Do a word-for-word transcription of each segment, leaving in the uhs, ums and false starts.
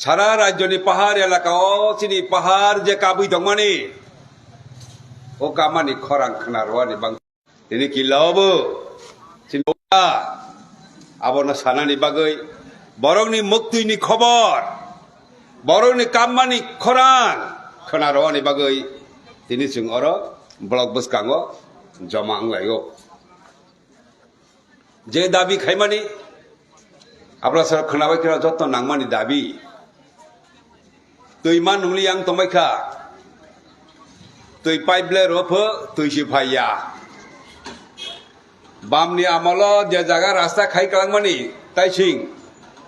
Sara rajyoni pahar elaka o chini pahar je kabwi tongmani, o kamani khorang khna rwani bang. Tini kila obo chini abono sanani bagwi borokni muktwini khobor, borokni kammani khorang khna rwani bagwi tini chwng oro block bwskango joma wnglaio. Je dabi khaimani, abla sara khwnabai kheno joto nangmani dabi. Twi ma nungli yang tongbai kha. Twi pipe le ro pho, twi si phai ya. Bamni amolo je jaga rasta khai kwlangmani, taising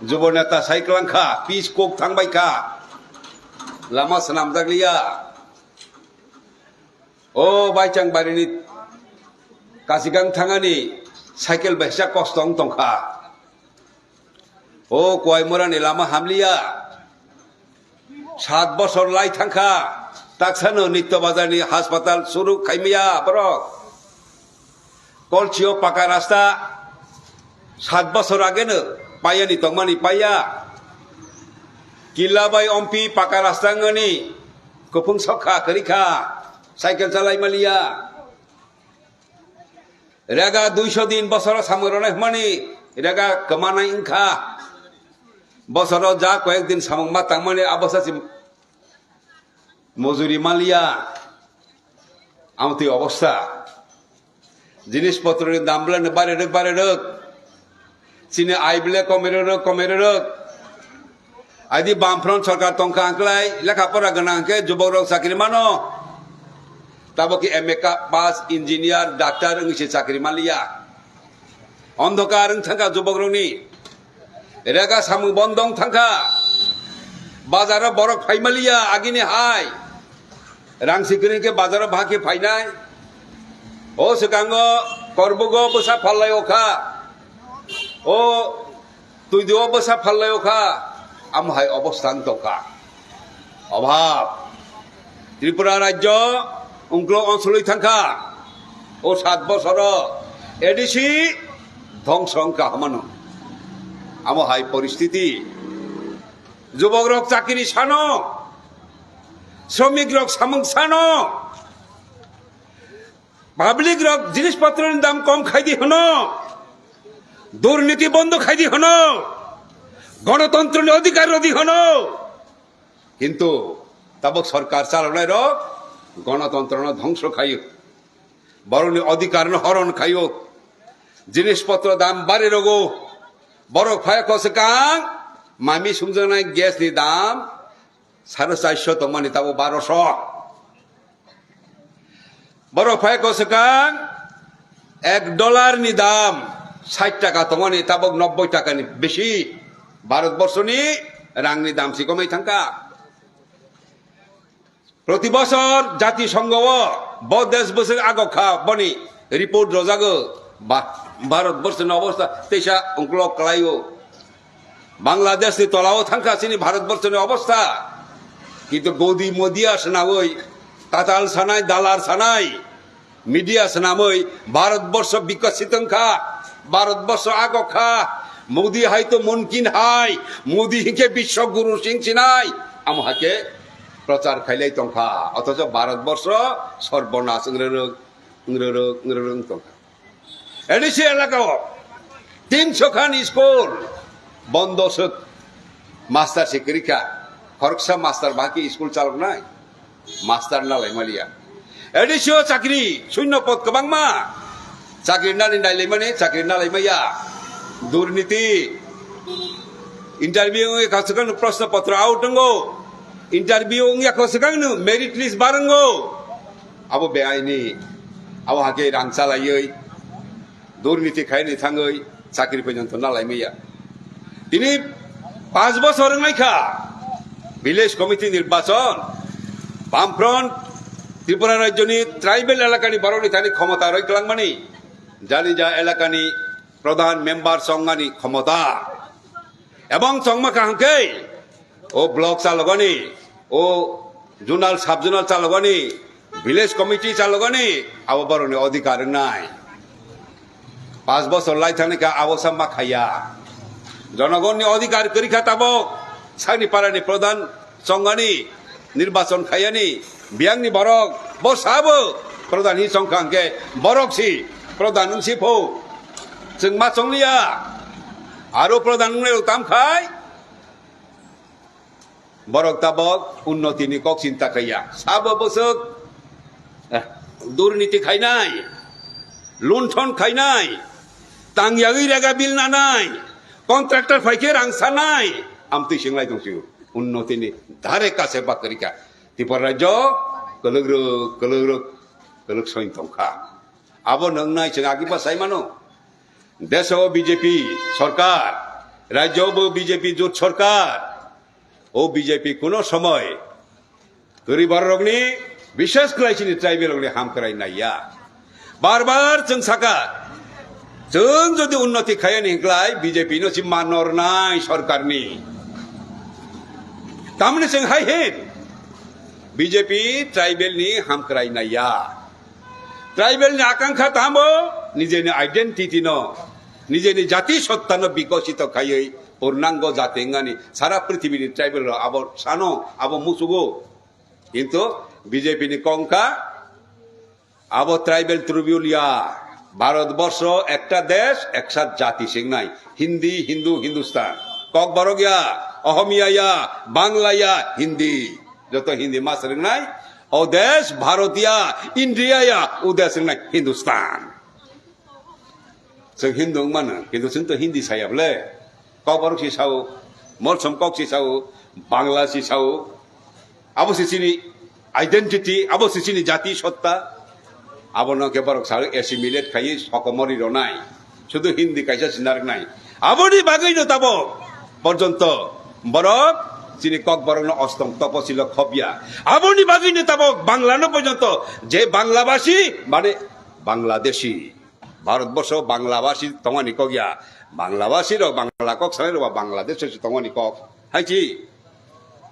jubo neta sai kwlang kha, pis kok thangbai kha. Lama swnamjak liya. O Baichang barini Kasikang thangani cycle bai sa kosto wng tongkha. O Koimorani lama hamliya. Sat bosor lai thangkha. Taksano Nitya Bazarni haspatal suru khaimaya borok. Kolchio paka rasta. Sat bosor ageno payani tongmani paya. Killa bai ompi paka rasta wngani. Kuphung sokha, kwrwi kha, cycle chalai maliya. Rega duiso din bosoro samung rwnai hwnmani rega kwmanai wngkha. Bosoro ja koyek din samung ma tangmani abo sa si mojuri maliya. Amtwi obostha. Jinis potroni dam belai no bare rwk, bare rwk. Chini ai bele komere rwk, komere rwk. Adi Bamfront sorkar tongkha angklai, lekha pora gwnang khe jubok rok chakri mano. Tabo khe M A ka pass, engineer, doctor wngwi se chakri manliya. Ondhokar wng thangkha jubok rokni. Rega samung bondong thangkha. Bazaro borok phai maliya agini hai. Rang sikring khe bazaro bahai khe phainai. O swkango korbugo bwsa phallaio kha. O twidio bwsa phallaio kha. Amo hai obostha wng tongkha. Obhab. Tripura rajyo ungklo onsolwi thangkha. O sat bosoro A D C dhongso wngkha hamano. Amo hai poristiti. Jubok rok chakiri sano. Sromik rok samung sano. Public rok jinis potro ni dam kom khaidi hwno. Durniti bondo khaidi hwno. Gonotontro ni odhikar rodi hwno. Kintu tabok sorkar chalonai rok gonotontro no dhongso khaio. Borokni odhikar no horon khaio. Jinis potro dam bari rogo. Borok phai ko swkang mami sumjaknai gas ni dam sare charso tongmani tabo baroso. Borok phai ko swkang ek dollar ni dam sait taka tongmani tabok nobboi taka ni bisi. Bharat borso ni rang ni dam si komai thangkha. Proti bosor Jati Songho o bo desh bwswk agok kha boni report rojago. Ba-, Bharat borso ni obostha teisa ungkulok kwlaio. Bangladesh ni tolao thangkha chini Bharat borso ni obostha. Kintu godi modia swnawi, tatal sanai, dalar sanai, media swnamwi Bharat borso bikasit wngkha, Bharat borso agok kha, Modi hai to mumkin hai, Modi hinkhe biswa guru sing sinai, amo haikhe prochar khailai tongkha. Othocho Bharat borso sorbonas wng rwrwk, wng rwrwk, wng rwrwk wng tongkha. A D C elaka o tinso khan school bondo swk, master se kwrwi kha, khoroksa master bahai khe school chaloknai, master nalai maliya. A D C o chakri, shunyo pod kwbangma, chakri nani nailaimani, chakri nalai maya, durniti, interview wngwi kha swkang no proshno potro out wngo, interview wngya kha swkang no merit list bar wngo, abo beaini, abo hakhe rang chalaiwi, durniti khaini thangwi chakri porjonto nalai maya. Tini panch bosor wngnai kha village committee nirbachon, Bamfront Tripura rajyoni tribal elakani borokni thani khomota roi kwlangmani, jani ja elakani pradhan member chongmani khomota. Ebong chongma kaham khe o block chalogani, o zonal, sub zonal chalogani, village committee chalogani, abo borokni odhikar wngnai. Panch bosor lai thangni kha abo sa ma khaiya. Jonogonni odhikar kwrwi kha tabok. Sakni parani pradhan chongani, nirbachon khaiyani, biyangni borok, bo sabo pradhan hi chongkha hwnkhe borok si pradhan wngsi pho. Chwng ma chongliya. Aro pradhan wngnai rok tam khai borok tabok unnoti ni kok chinta khaiya. Sabo bwswk, eh, durniti khainai, lunthon khainai, tangyagwi rega bill nanai, contractor phaikhe rang sanai, amtwi swnglai tongsigo. Unnoti ni dhare kase bakrika. Tripura rajyo kwlwk rwk, kwlwk rwk, kwlwk soin tongkha. Abo nwngnai chwng agi ba sai mano. Deso B J P sorkar, rajyo bo B J P jot sorkar. O B J P kuno somoy kwrwi bororokni, bishes khlai chini tribal rokni hamkrai naiya. Bar bar chwng saka, chwng jodi unnoti khayani hinklai B J P no si manornai sorkarni. Tamni chwng hai hin B J P tribal ni hamkrai naiya. Tribal ni akankha tamo nijeni identity no, nijeni jati sotta no bikosito khaiwi purnango jati wngani sara prithibini tribal rok abo sano, abo musugo. Kintu B J P ni kongka abo tribal tribal ya, Bharat borsho ekta desh, ekta jati singnai, Hindi, Hindu, Hindustan. Kokborok ya, Ohomia ya, Bangla ya, Hindi. Joto Hindi mas ringnai, o desh Bharat ya, India ya, o desh ringnai Hindustan. Chwng Hindu wng mano, kintu chwng to Hindi saya bole. Kokborok si sao, Molsom kok si sao, Bangla si sao. Abo si chini identity, abo si chini jati sotta. Abono khe borok sao assimilate khaiwi sokomori ronai. Sudu Hindi kaisa sinarnai. Aboni bagwi no tabok porjonto borok chini kokborok no ostong toposilo khobya. Aboni bagwi no tabok Bangla no porjonto je Banglabasi mane Bangladeshi. Bharatborsho Banglabasi tongmani kok ya. Banglabasi rok, Bangla kok sanai rok ba Bangladesh se tongmani kok. Hai chi.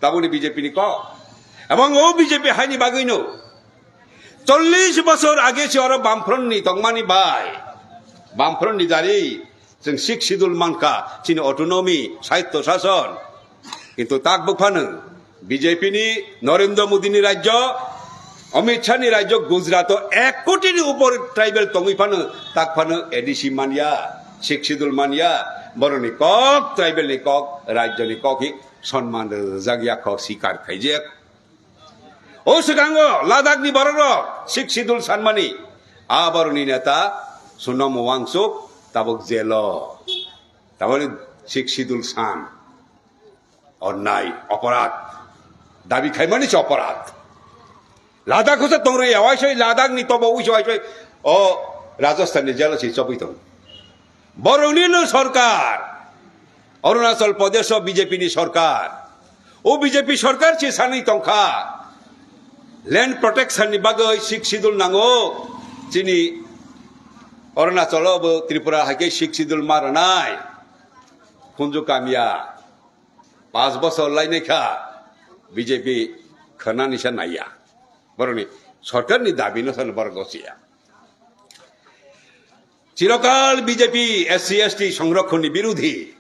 Taboni B J P ni kok. Ebong o B J P haini bagwi no chollish bosor age se oro Bamfront ni tongmani bai. Bamfront ni dari chwng Sixth Schedule mankha, chini autonomy, saitto sason. Kintu tak bwphano B J P ni Narendra Modi ni rajyo, Amit Shah ni rajyo Gujarat o ek koti ni upor tribal tongwi phano tak phano A D C manya, Sixth Schedule manya, boroni kok tribal ni kok, rajyo ni kok hi sonman rwjak ya kok sikar khaijak. O swkango Ladakh ni borok rok Sixth Schedule sanmani, a borokni neta Sonam Wangchuk tabok jelo. Taboni Sixth Schedule san. Onnai, oporad. Dabi khaimani se oporad. Ladakh hosa tongri ya, waisoi Ladakh ni tobo uiso waisoi o Rajasthan ni jelo si chobwi tong. Borokni no sorkar, Arunachal Pradesh o B J P ni sorkar, o B J P sorkar si sanwi tongkha, land protection ni bagwi Sixth Schedule nango, chini Arunachal o bo Tripura hai khe Sixth Schedule ma rwnai, khunju kamya, panch bosor lainai kha B J P khwnani sa naiya, borokni sorkar ni dabi no sano borok gosiya. Chirokal B J P S C S T songrokhonni birodhi.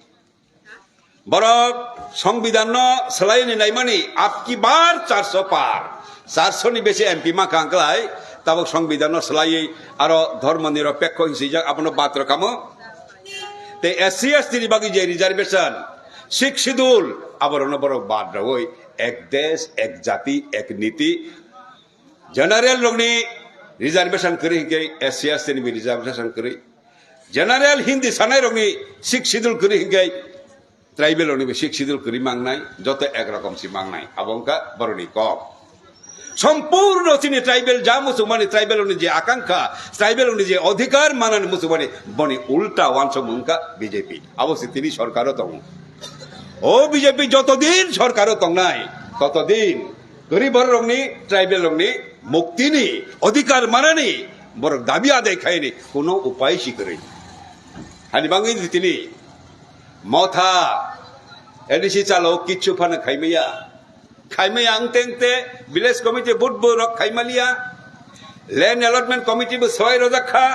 Borok Songbidan no swlaini naimani apki bar charso par. Charso ni besi M P ma kangklai, tabok Songbidan no swlaiwi aro dhormo nirapekho hinwi swijak abono bad rwkamo. Tei S C S T ni bagwi je reservation, Sixth Schedule, aborokno borok bad rwui ek desh, ek jati, ek niti, General rokni reservation kwrwi hinkhe S C S T ni reservation kwrwi. General Hindi sanai rokni Sixth Schedule kwrwi hinkhe tribal rokni Sixth Schedule kwrwi mangnai, joto ek rokom si mangnai. Abo wngkha borokni kok. Sompurno chini tribal ja muchungmani, tribal rokni je akankha, tribal rokni je odhikar manani muchungmani, boni ulta wansuk wngkha B J P. Abo se tini sorkaro tongo. O B J P jotodin sorkaro tongnai, totodin Kwrwi bororokni, tribal rokni muktini, odhikar manani borok dabi adai khaini kuno upai si kwrwi. Hani bangwi tini motha A D C chalo kichu phano khaimaya. Khaimaya ang tengte village committee vote bo rok khaimaliya. Land allotment committee bo soi rojak kha.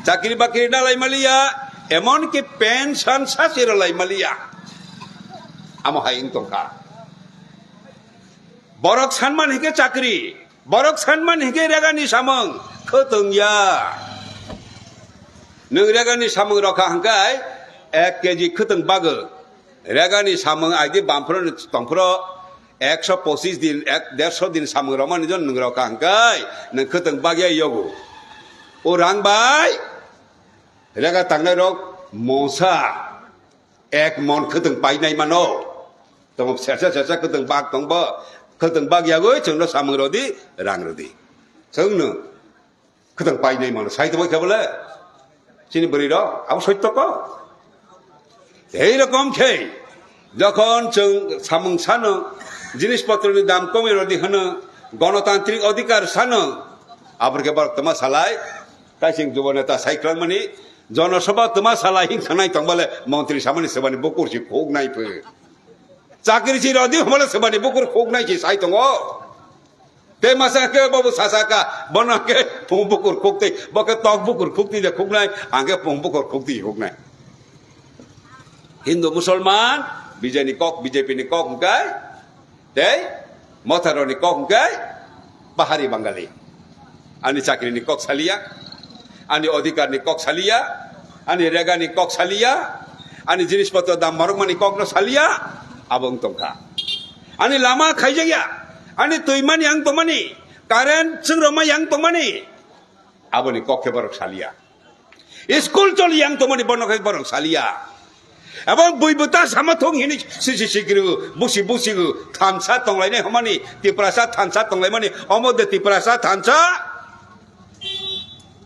Chakri bakri na lai maliya. Emon ki pension sasi ro lai maliya. Amo hai wng tongkha. Borok sanman hike chakri, borok sanman hike regani samung, khwtwng ya. Nwng regani samung rokha hwnkhe ek keji khwtwng bagwi. Regani samung aidi bamphro tongphro ekso pochis din, ek, derso din samung romani jon nwng rokha hwnkhe nwng khwtwng bagya yogo. O rang bai rega tangnai rok monsa ek mon khwtwng painai mano. Tamo sersa sersa khwtwng bag tongbo, khwtwng bag yagwi chwngno samung rodi, rang rodi. Chwngno khwtwng painai mano, sai tongwi khe bole? Chini bwrwi rok, abo soitto ko? Ei rokom khe, jokhon chwng samung sano, jinis potroni dam komwi rodi hwno, gonotantrik odhikar sano, abor khe borok tama salai, kaising jubo neta sai kwlangmani, jonosabha tama salai hing khanai tongbale, montri samani sebani bukur si khuk nai phe. Chakri si rodi hwmale sebani bukur khuk nai si sai tongo. Tei masa khe bobo sasa ka, bono khe phung bukur khukti, bo khe tok bukur khukti de khuknai, ang khe phung bukur khukti khuknai. Hindu Musulman, B J ni kok, B J P ni kok hwnkhe, tei Motharoni kok hwnkhe, Pahari Bangali. Ani chakri ni kok saliya, ani odhikar ni kok saliya, ani rega ni kok saliya, ani jinis potro dam marokmani kok no saliya, abo wng tongkha. Ani lama khaijakya, ani twi mani ang tongmani, current chwngrokma yang tongmani, aboni kok khe borok saliya. School choli yang tongmani bono khe borok saliya. Abo bui bwta sama thung hini sisi sikiri busi busi thansa tonglainai hwnmani, Tiprasa thansa tonglaimani, omo de Tiprasa thansa.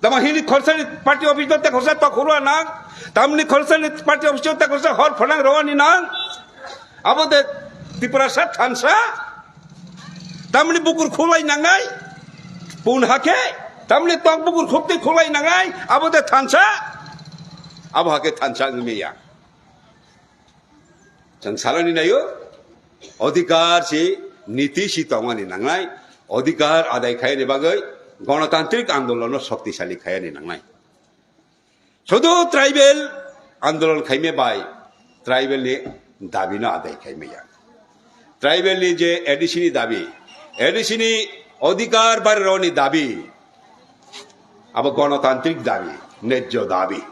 Tamo hini khorsani party office do te khorsa tok khurwa nang, tamni khorsani party office do te khorsa hor phanang rowani nang. Abo de Tiprasa thansa. Tamni bukur khulai nangnai. Pun hakhe tamni tok bukur khukti khulai nangnai. Abo de thansa. Abo hakhe thansa wngya. Chwng salani nayo. Odhikar si niti si tongmani nangnai. Odhikar adai khaini bagwi gonotantrik andolon no shoktisali khaini nangnai. Sudu tribal andolon khaime bai tribal ni dabi no adai khaime ya. Tribal ni je A D C ni dabi, A D C ni odhikar barironi dabi, abo gonotantrik dabi, nejjo dabi.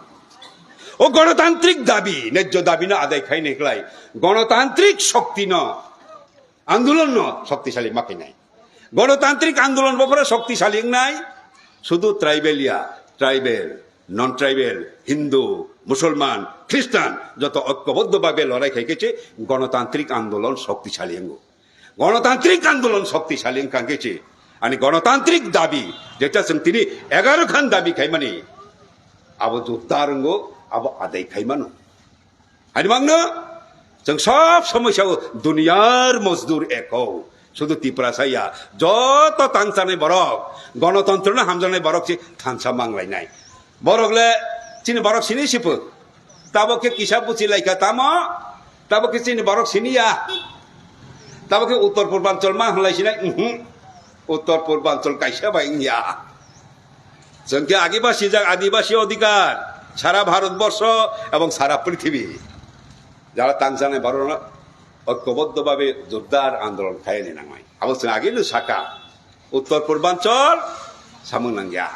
O gonotantrik dabi, nejjo dabi no adai khaini khlai gonotantrik shokti no andolon no shoktisali ma khainai. Gonotantrik andolon bo phoro shoktisali wngnai, sudu tribal ya, tribal, non tribal, Hindu, Musulman, Khristan joto oikoboddo babe lorai khai khe se gonotantrik andolon shoktisali wngo. Gonotantrik andolon shoktisali wngkha khe se ani gonotantrik dabi, jeta chwng tini egaro khan dabi khaimani, abo jordar wngo, abo adai khaimano. Ani mangno chwng sob somoi sao duniyar mojdur eko. Sudu Tiprasa ya, joto tangchanai borok, gonotontro no hamjaknai borok se thansa manglainai. Borok le chini borok sini sipu. Tabo khe kisa buchi laikha tamo, tabo khe chini borok sini ya. Tabo khe Uttor Purbanchal ma hwnlai sinai, mhm. Uttor Purbanchal kaisa bai wngya. Chwng khe agibasi jak adibasi odhikar sara Bharat borsho ebong sara prithibi. Jara tangchanai borok no oikoboddo babe jordar andolon khaini nangnai. Abo chwng agino saka Uttor Purbanchal samung nangya.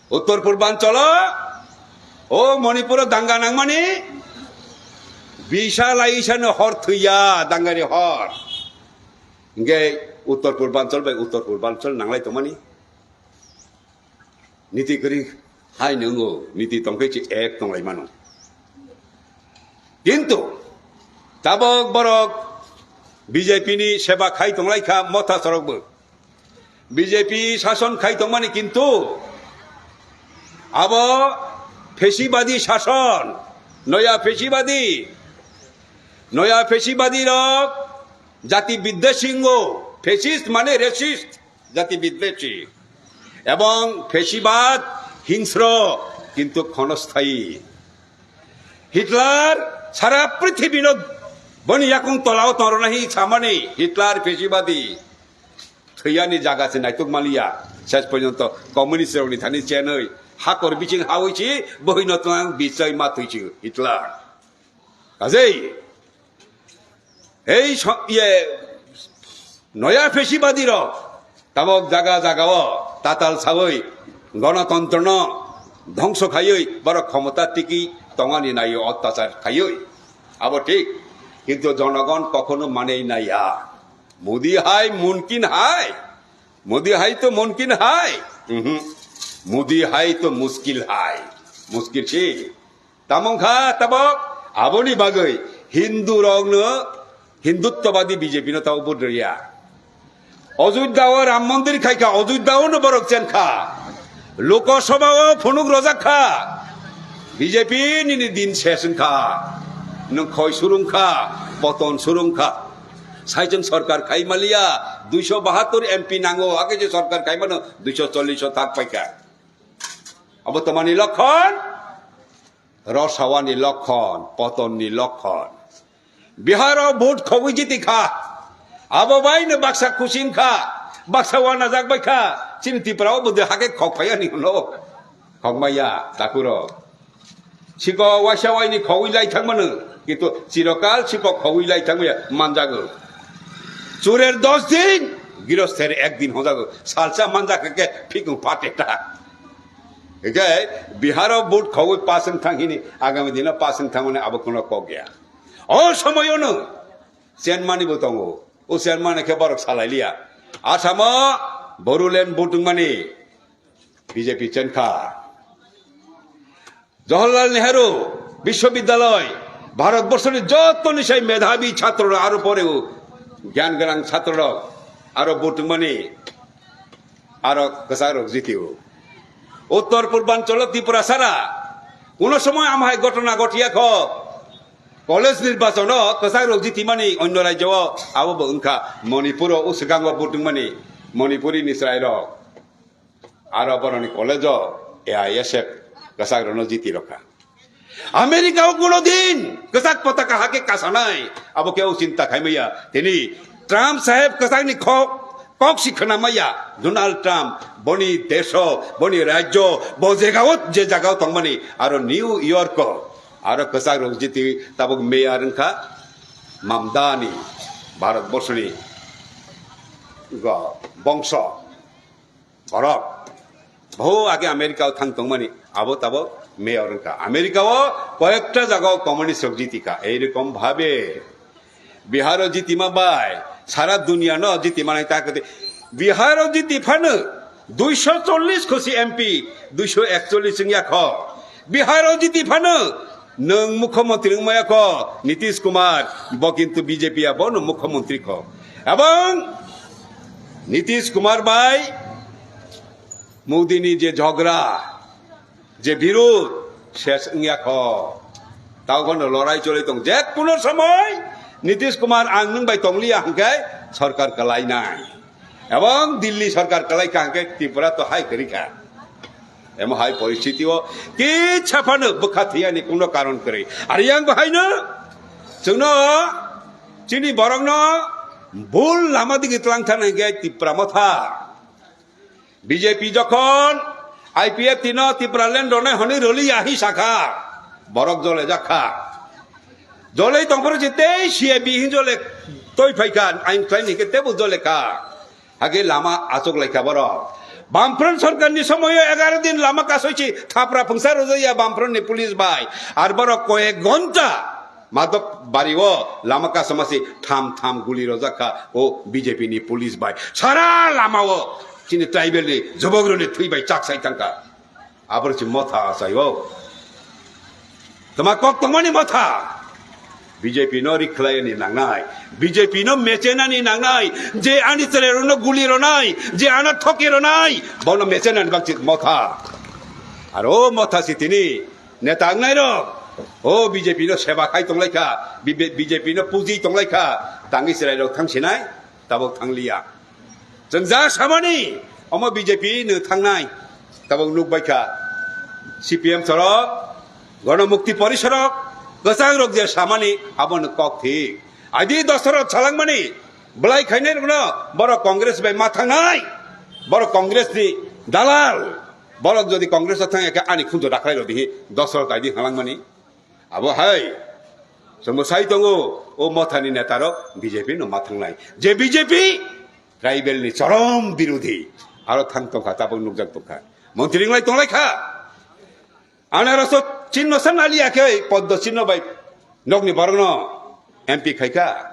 Uttor Purbanchalo o Manipuro danga nangmani bisa lai isano hor thwiya dangani hor. Hingke Uttor Purbanchal bai Uttor Purbanchal nanglai tongmani. Niti kwrwi hai nwngo, niti tongkhe se ek tonglai mano. Kintu tabok borok B J P ni seba khai tonglai kha motha sorok bo. B J P sason khai tongmani kintu abo phesibadi sason, noya phesibadi, noya phesibadi rok jati biddeshi wngo, phesist mane racist. Jati biddeshi ebong phesibad hingsro kintu khonosthayi. Hitler sara prithibino boni yakung tolao tongrona hi samani Hitler phesibadi. Thwiyani jaga se naituk maliya. Ses porjonto communist rokni thani chenwi hakor biching hawi si bohino tong bichai ma thwi si Hitler. Kajei Ei so-, iye, noya phesibadi rok tabok jaga jaga o tatal sawi gonotontro no dhongso khaiwi borok khomota tiki tongani naio, ottachar khaiwi. Abo thik, kintu jonogon kokhono manwi naiya. Modi hai, mumkin hai. Modi hai to mumkin hai. Mhm. Modi hai to muskil hai. Muskil si. Tamong kha tabok, aboni bagwi Hindu rokno Hinduttwabadi B J P no tabok vote rwya. Ojudda o Ram Mandir khai kha, Ojudda o no borok chen kha. Lok Sabha o phunuk rojak kha. B J P nini din ses wng kha. Nwng khoi surung kha, poton surung kha. Saichung sorkar khai maliya, duiso bahattor M P nango, ake je sorkar khai mano, duiso chollish o thak pai kha. Abo tomani lokhon? Rosawani lokhon, potonni lokhon. Biharo vote khogwi jiti kha. Abo baino baksa khusi wng kha, baksa wanajak bai kha. Chini Tripura o bwdwi hake khok phaiya ni hwno. Khok maya, takuro. Siko waisa waini khogwi lai thangmano. Kintu chirokal siko khogwi lai thangmaya manjago. Churer dos din, girosther ek din hojago. Salsa manjak khe phikung pate ta. Hingke Biharo vote khogwi pass wng thang hini, agami dino pass wng thangmani abo kuno kok ya. O somoyono chenmani bo tongo. O chenmani khe borok salai liya. Asamo Bodoland vote wngmani B J P chenkha. Jawaharlal Nehru Biswabidyalay, Bharatborsoni joto ni sai medhabi chhatro rok aro pore o, gyan gwnang chhatro rok aro vote wngmani aro kwchak rok jiti o. Uttor Purbanchalo Tripura sara kuno somoy amhai ghotona ghotiya kho. College nirbachon o kwchak rok jiti mani onno rajyo o abo bo wngkha Manipur o, o swkang o vote wngmani Manipuri ni chwrai rok. Aro boroni college o A I S F kwchak rokno jiti rokha. America o kuno din kwchak potaka hake kasanai, abo kebo chinta khaimaya. Tini Trump saheb kwchakni kok, kok si khwnamaya. Donald Trump boni desho, boni rajyo, bo jagao, je jagao tongmani, aro New York o, aro kwchak rok jiti tabuk mayor wngkha Mamdani, Bharat borsoni go-, bongso. Borok. Bo age America o thang tongmani, abo tabok mayor wngkha. America o koyekta jaga o communist rok jitikha. Ei rokom bhabe Bihar o jitima bai, sara dunia no jitima nai ta kati. Bihar o jiti phano duiso chollish khosi M P, duiso ekchollish wngya kho. Bihar o jiti phano nwng mukhyamantri wngmaya kho, Nitish Kumar, bo kintu B J P ya, bo no mukhyamantri kho. Ebong Nitish Kumar bai Modi ni je jhogra, je birud, ses wngya kho. Tao kono lorai choli tong. Je kuno somoy Nitish Kumar ang nwng bai tongliya hwnkhe sorkar kwlai nai. Ebong Delhi sorkar kwlai kha hwnkhe Tripura to hai kwrwi kha. Emo hai poristiti o kisa phano bwkha thwiyani kuno karon kwrwi. Ari yang bo haino chwngno chini borokno bul lama digi tlang thana hwnkhe Tripura motha. B J P jokhon I P F T no Tipraland rwnai hwnwi rwliya hi sakha, borok jole jakha. Jole tongphuru se tei C A B hin jole toi phaikha, ain khlaini khe tebo jole kha. Hage lama achuk laikha borok. Bamfront sorkarni somoyo egaro din lama kasoi si thapra phungsa rwjaya Bamfront ni police bai. Ar borok koyek ghonta Madok bari o lama kasama si tham tham guli rojak kha o B J P ni police bai. Sara lama o chini tribal ni jobok rok ni thwi bai chak sai tang kha. Aboro si motha achai o. Tama kok tongmani motha. B J P no rikhlai ni nangnai. B J P no mechena ni nangnai. Je ani chwrai rok no guli ronai. Je ano thoki ronai. Bono mechena ni bang si motha. Aro motha si tini. Neta wngnai rok, o B J P no seba khai tonglai kha, B J P no puji tonglai kha, tangwi chwrai rok thang sinai, tabok thang liya. Chwng ja samani, omo B J P no thangnai, tabok nuk bai kha. C P M sorok, Gono Mukti Porisorok, kwchang rok je samani, abo no kok thik. Adi Dosarot salangmani, belai khainai rok no, borok Congress bai ma thangnai, borok Congress ni dalal. Borok jodi Congress o thang ya khe ani khunju dakhai rodi hi Dosarot kaidi halangmani. Abo hai. Chwngbo sai tongo, o mothani netarok B J P no ma thangnai. Je B J P tribal ni chorom birodhi, aro thang tongkha, tabuk nukjak tongkha. Montri wnglai tonglai kha. Anaraso chinno san aliya khe, poddo chinno bai nokni borokno M P khaikha.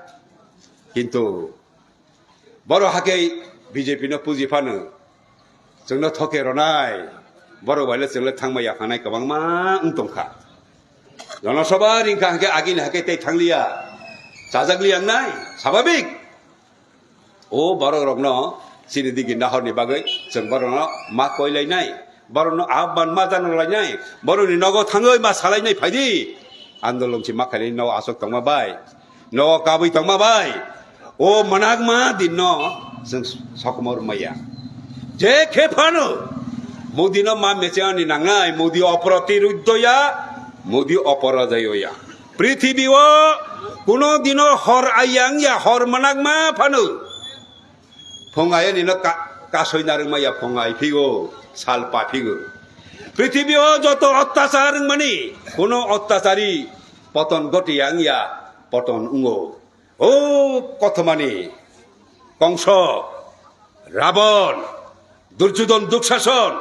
Kintu borok hakhe B J P no puji phano chwngno thoke ronai, borok baile chwngno thangma yaphanai kwbangma wng tongkha. Jonosabha ringkha hwnkhe agini hakhe tei thangliya, chajakliya wngnai, sababik. O borok rokno chini digi nahorni bagwi chwng borokno ma koilainai, borokno ahban ma janalainai, borokni nogo thangwi ma salainai phaidi. Andolon si ma khainai nogo aswk tongma bai, nogo kabwi tongma bai. O mwnakma dinno chwng sokomor maya. Je khe phano Modino ma mechengani nangnai, Modi oprotirodhoya, Modi oporojoyoya. Prithibi o kuno dino hor ayang ya, hor mwnakma phano. Phung ayani no ka-, kasoi narwkma ya, phung ai phigo, sal pa phigo. Prithibi o joto ottachar wngmani, kuno ottachari poton gotiyang ya, poton wngo. O kothomani Kongso, Rabon, Duryodhon, Duksason,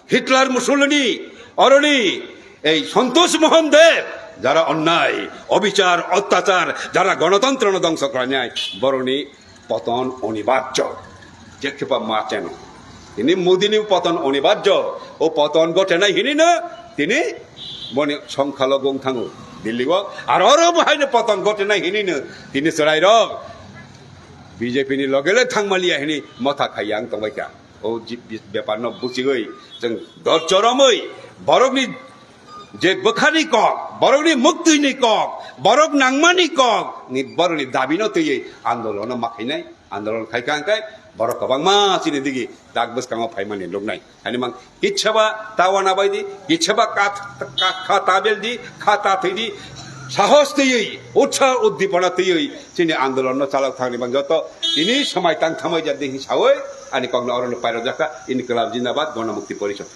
Hitler, Mussolini, oroni ei Santosh Mohan Deb, jara onnai, obichar, ottachar, jara gonotantrono dongso khlainai, boroni poton onibarjo. Jekhepa ma cheno. Tini Modini poton onibarjo. O poton gotenai hinino tini boni songkhalo gong thango Delhi o. Ar oro bo haino poton gotenai hinino tini chwrairok B J P ni logele thangmaliya hini motha khaiya ang tongbaikha. O ji-, bi-, beparno buchigwi chwng dor choromwi borokni je bwkhani kok, borokni muktwini kok, borok nangmani kok, ni borokni dabino twiwi andolono ma khainai, andolon khaikha hwnkhe borok kwbangma chini digi dak bwskango phaimani nuknai. Ani mang kitsaba tawana baidi, kitsaba ka, ka, kha tabeldi, kha tathwidi, sahos twiwi, utsa uddipona twiwi chini andolonno chalok thangni mang joto tini swmai tang thamai jat di hinwi sawi ani kokno orono pairok jakha, Inklab Jindabad, Ganamukti Porishad.